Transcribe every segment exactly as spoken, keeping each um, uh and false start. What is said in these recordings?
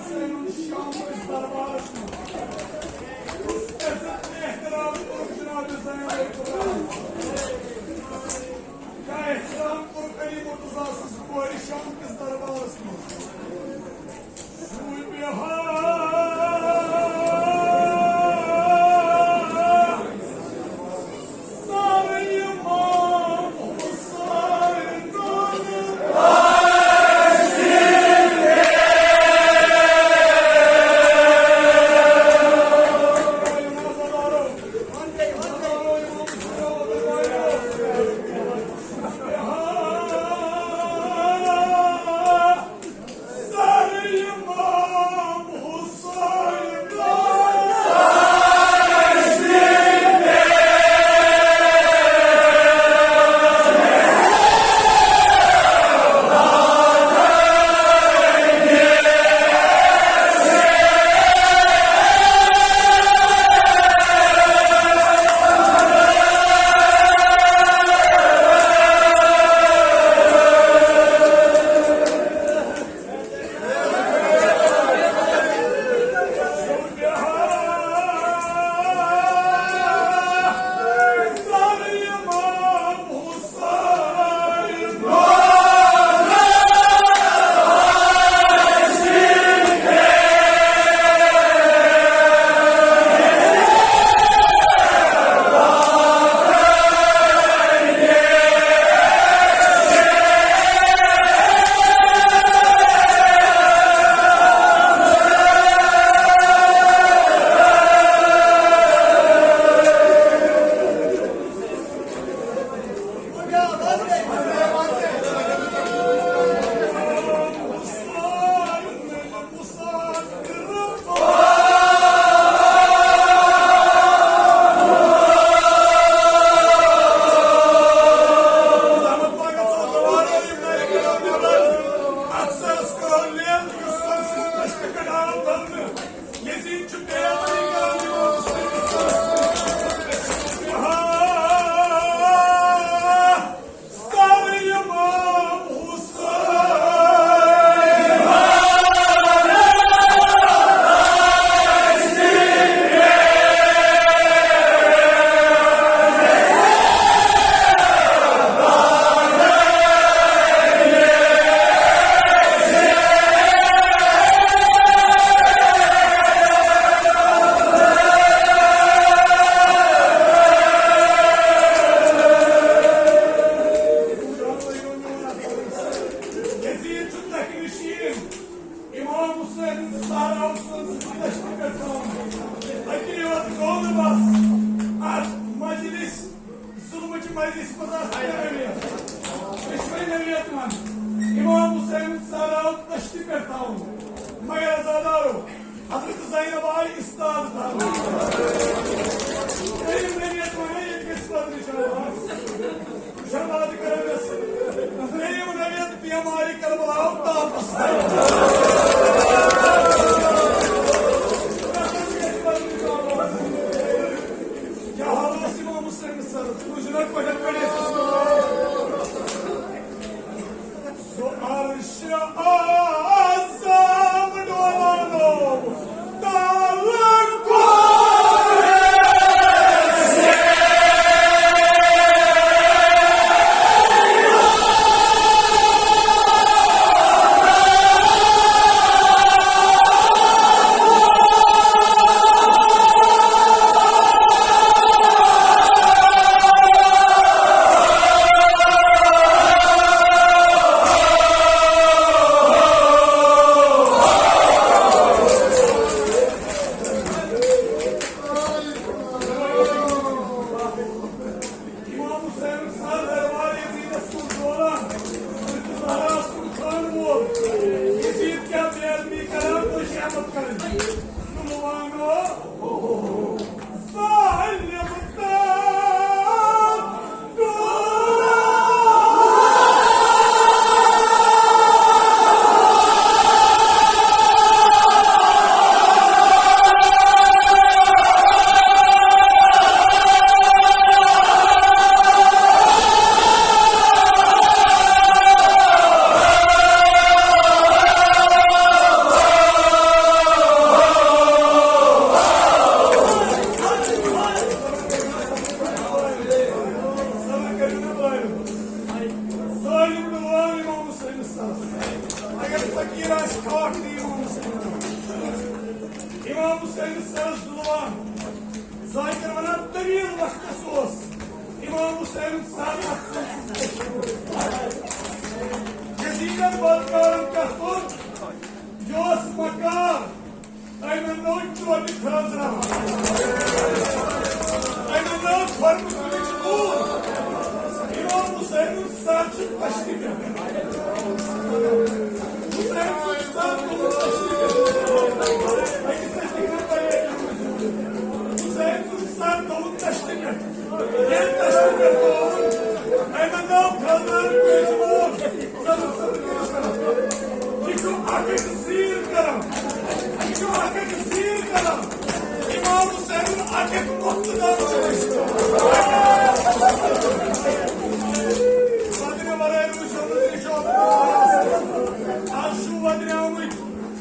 شام کِس دربارس منٛز۔ یُس عزت احترام کوٚر جناب زینب الکبریٰ۔ کیٛاہ احترام کوٚر علی مرتضیٰ سٕنٛز کورِ شام کِس دربارس منٛز۔ شوٗبہِ ہا سر امام حسین۔ یزید چھُ تخمِ شیٖن۔ امام حسین سہراوت سٕنٛز دشتہِ پٮ۪ٹھ ترٛاونہٕ۔ أتی یوت گوٚو نہٕ بس، اتھ مجلس، ظلمٕچ مجلس منٛز آسہٕ ترٛےٚ رٲوِیت، دۄشوے رٲوِیت ونہٕ۔ امام حسین سہراوت دشتہِ پٮ۪ٹھ ترٛاونہٕ۔ مگر عزادارو، حضرت زینب آیہِ استاد تھاونہٕ۔ ترٛیٚیِم رٲوِیت ونہٕ، ییٚتہِ گژھِ پتہٕ نشان۔ شربات کرن اس۔ ترٛیٚیِم رٲوِیت بیمارِ کربلا آو تاپس۔ کیٛاہ حال اوس امام حسین سر؟ تُہۍ چھِو نا پٔرِتھ پٔرِتھ؟ سُہ عرش اعظم ڈولانو تلک۔ امام حسین سر دربار یزیدس کُن ڈولان، تہٕ زہراہس کُن خانہٕ وول۔ یزید کیٛاہ بے ادبی کران، تُہۍ چھِو احمد کران۔ تِم وانو، ظالم تہٕ امام حسین سرس دُلوان۔ ذاکر ونان، تمے وقتس اوس امام حسین سر اتھ سلسلس منٛز۔ یزیدن بدکارن کیٛاہ کوٚر؟ یہِ اوس مکار۔ أمۍ نوٚو چوٹہِ خٲطرٕ۔ أمۍ نوٚو فرمہٕ کٔرِتھ دوٗر۔ امام حسین سر چھُ پشتہِ پٮ۪ٹھ۔ حسین سُنٛد سر گوٚو پشتہِ پٮ۪ٹھ۔ أکِس ٲسۍ تِم پریشان۔ حسین سُنٛد سر گوٚو پشتہِ پٮ۪ٹھ۔ ییٚلہِ پشتہِ پٮ۪ٹھ گوٚو، أمۍ نوٚو خٲطرٕ پیش وول۔ یہِ چھُ اکھ أکِس زیٖر کران۔ یہِ چھُ اکھ أکِس زیٖر کران۔ امام حسین اکھ أکۍ مۄختہٕ دار چھُ أسۍ۔ وَدنہِ ورٲے روٗزِو نہٕ تُہۍ شوق۔ آز چھُو وَدنہِ آمٕتۍ۔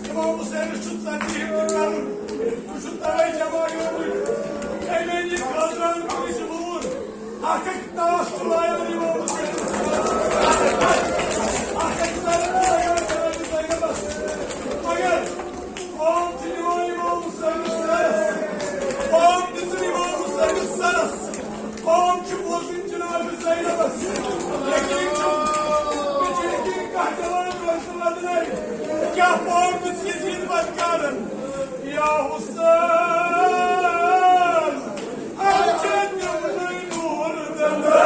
امام حسینَس چھُ ژَتجی ہِنٛدِ کرُن۔ بہٕ چھُس تَوَے جمع گوٚمُت۔ أمۍ أنۍ یہِ خٲطرٕ أنۍ کٔرِتھ لوٗر۔ اکھ اکھ تاش تُلایو یِمو۔ اکھ اکھ تاش تُلایو جناب زینبس۔ مگر قوم چھُ یِوان یِمو سٲنِس سرس۔ قوم دِژٕن یِمو سٲنِس سرس۔ قوم چھُ بوزُن جناب زینبس۔ یقین چھُ، مےٚ چھُ یقین کانٛہہ جوان روزِ نہٕ لدنَے۔ کیٛاہ قوم دِژ یزید بدکارن؟ یا حسین۔ اَتھ چھا تِمنٕے نوٗر دِلہٕ؟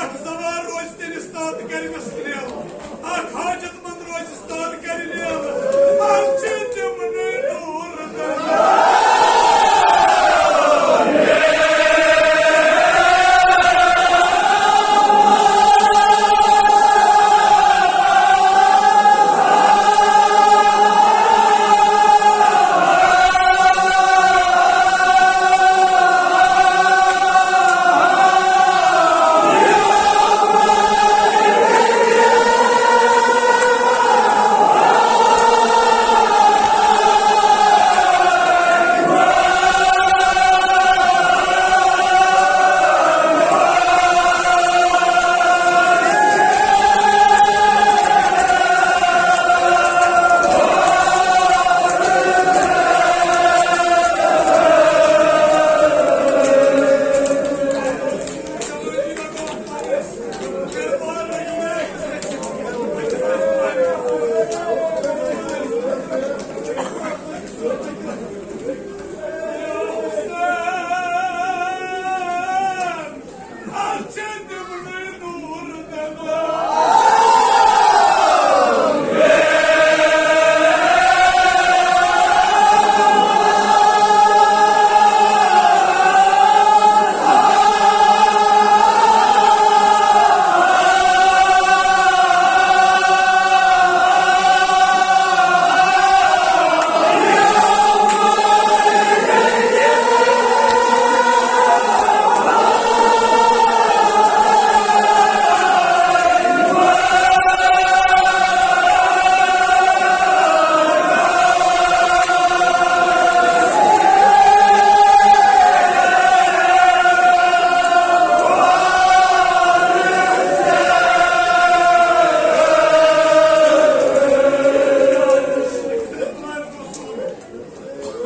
اکھ زوال روزِ تٔمِس تہٕ کرِ مےٚ سۭتۍ ریل۔ اکھ حاجت منٛد روزِ تہٕ کرِ ریل۔ اَتھ چھِ تِمنٕے نوٗر دَنٛدٕ۔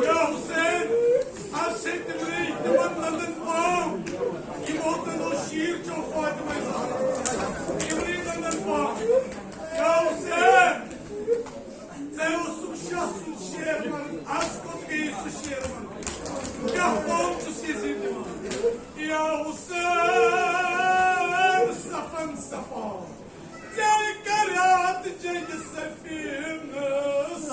یا حسین، از چھے تِمنٕے، تِمن دندن پام، یِمو دندو شیٖر چو فاطمہ زہرا۔ تِمنٕے دندن پام۔ یا حسین، ژےٚ اوسُکھ شاہ سُنٛد شیر مرُن، از کوٚت گٔیے سُہ شیر مرُن؟ کیٛاہ پام چھُس یزیٖد دِوان؟ یا حسین، صفن صفا۔ ژےٚ کریاتھ جنگِ سفینس۔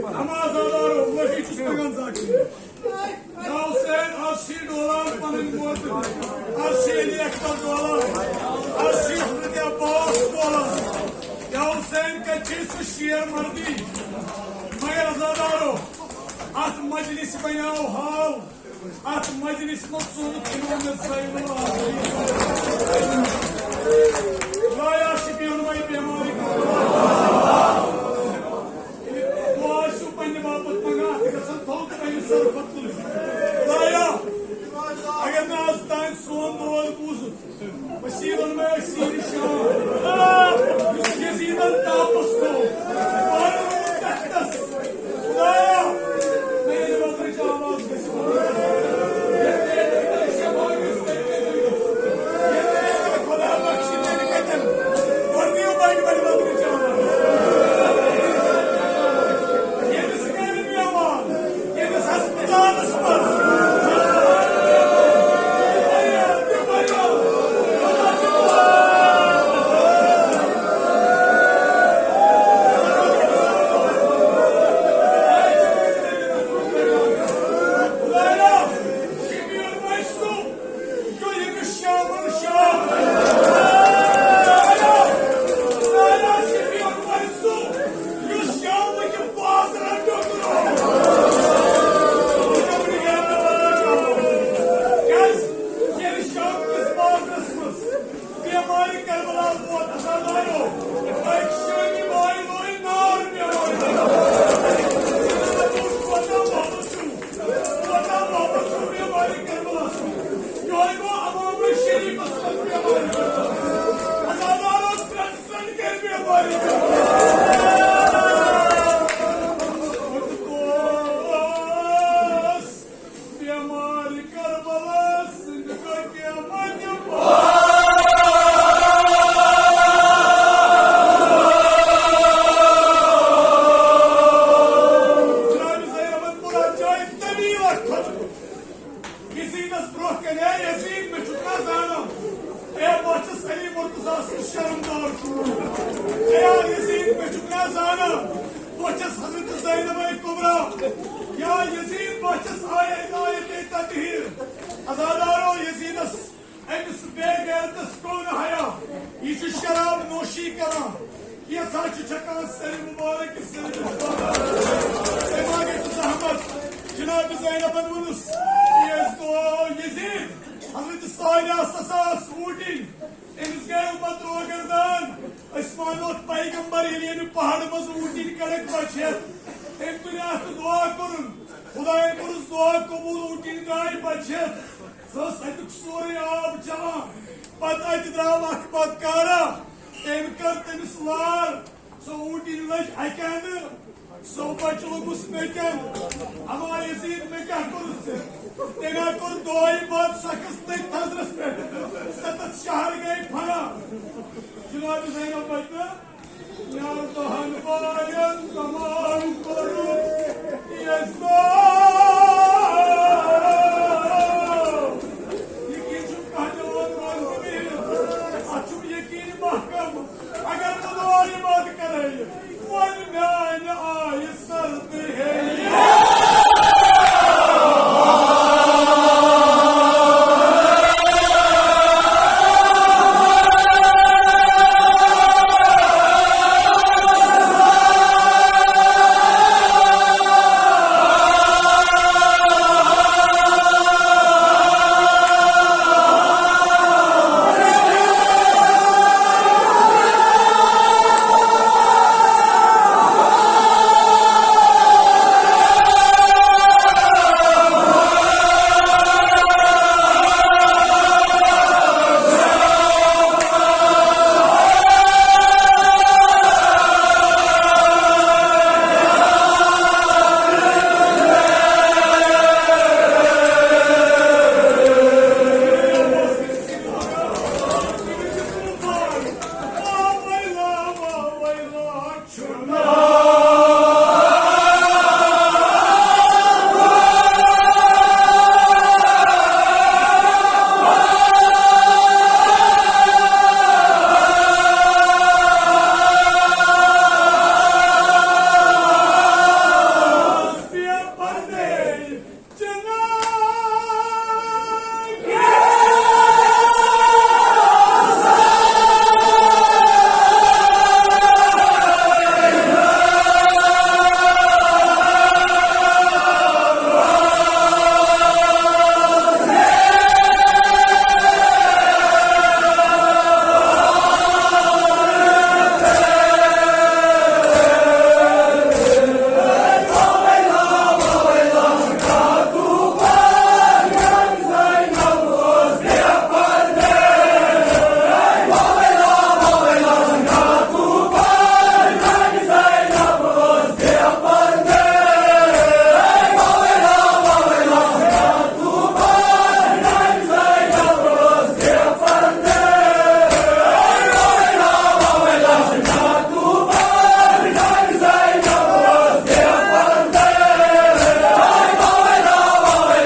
نماز آدارو، وۄنۍ چھُس پَکان زاکہِ۔ یا حسین، آز چھِ ڈولان پنٕنۍ موت۔ آز چھِ علی اکبر ڈولان۔ آز چھِ حضرت عباس ڈولان۔ یا حسین، کتہِ چھِ سُہ شیر مردی؟ مگر عزادارو، اتھ مجلس بنیاو حال۔ اتھ مجلس منٛز ژوٚل تِمو مےٚ زینُل عابدین۔ خدایا، شفیع المے بیمارِ کربلا۔ دعا چھُ پننہِ باپتھ منٛگان، اتھ گژھن تھوٚد پننہِ سرٕ کھۄتہٕ تُلٕنۍ۔ خدایا، اگر نہٕ از تام سون دود بوٗزُتھ، بشیر المے اسیر شام، یُس یزیدن تاپس تھوٚو، پانہٕ روٗد تختس۔ خدایا، میانہِ وزرٕچ آواز گژھِ بۄن۔ خدا بخشہِ میانہِ کتٮ۪ن۔ گۄڈٕ دِیِو بانہِ بانہِ وزرٕچ آواز۔ ییٚمِس گرِ بیمار، ییٚمِس ہسپتالس منٛز۔ بیمارِ کربلا ووت عزادارو، أکۍ شٲمی بایہِ لوے نار بیمارِ کربلا۔ کوتاہ محبت چھُ، کوتاہ محبت چھُ بیمارِ کربلا۔ یِہوٚے گوٚو امام شریفس منٛز بیمارِ کربلا۔ عزادارو، ژھرٛنٛٹ ژھرٛنٛٹ کٔرۍ بیمارِ کربلا۔ بیمارِ کربلا سٕنٛدِ قیامت پتھ۔ جناب زینبن کوٚر اَتھ جایہِ طویلہ خطبہٕ۔ یزیدس برونٛہہ کنہِ، "اے یزید، مےٚ چھُکھ نا زانان؟ اے، بہٕ چھُس علی مرتضیٰ سُنٛد شرمدار کوٗر۔ اے، یزید، مےٚ چھُکھ نا زانان؟ بہٕ چھَس حضرت زینب کبریٰ۔ یا یزید، بہٕ چھَس آیت، آیت تطہیر۔" عزادارو، یزیدس، أمِس بے غیرتس گوٚو نہٕ حیا۔ یہِ چھُ شراب نوشی کران۔ یہِ ہسا چھُ چھکان سرِ مبارک سرِ۔ تٔمۍ ما گژھِ زحمت؟ جناب زینبن ووٚنُس، "یہِ ٲسۍ تو یزید، حضرت ساریہ ہسا ٲس اوٗٹِنۍ۔ أمِس گٔے اُمت روگردان۔ أسۍ مانو پیغمبر، ییٚلہِ ییٚمہِ پہاڑٕ منٛز اوٗٹِنۍ کڑکھ بچہِ ہٮ۪تھ۔" أمۍ تُلہِ اَتھ دُعا کوٚرُن۔ خدایَن کوٚرُس دُعا قبوٗل، اوٗٹِنۍ درٛاے بچہِ ہٮ۪تھ۔ سۄ ٲس اَتیُک سورُے آب چٮ۪وان۔ پتہٕ اَتہِ درٛاو اکھ بدکارا۔ تٔمۍ کٔر تٔمِس لار۔ سۄ اوٗٹِنۍ لٔج اَکہِ اَنٛدٕ۔ سُہ بچہٕ لوٚگُس مےٚ کیٛاہ؟ اما یزید، مےٚ کیٛاہ کوٚرُتھ ژےٚ؟ تٔمۍ ہا کوٚر دۄہے باد سۄ کھٔژ تٔتھۍ تھزرس پٮ۪ٹھ۔ ستتھ شہر گٔے فنا۔ زینب بچہ، یار دہن بارن تمام کرو، یس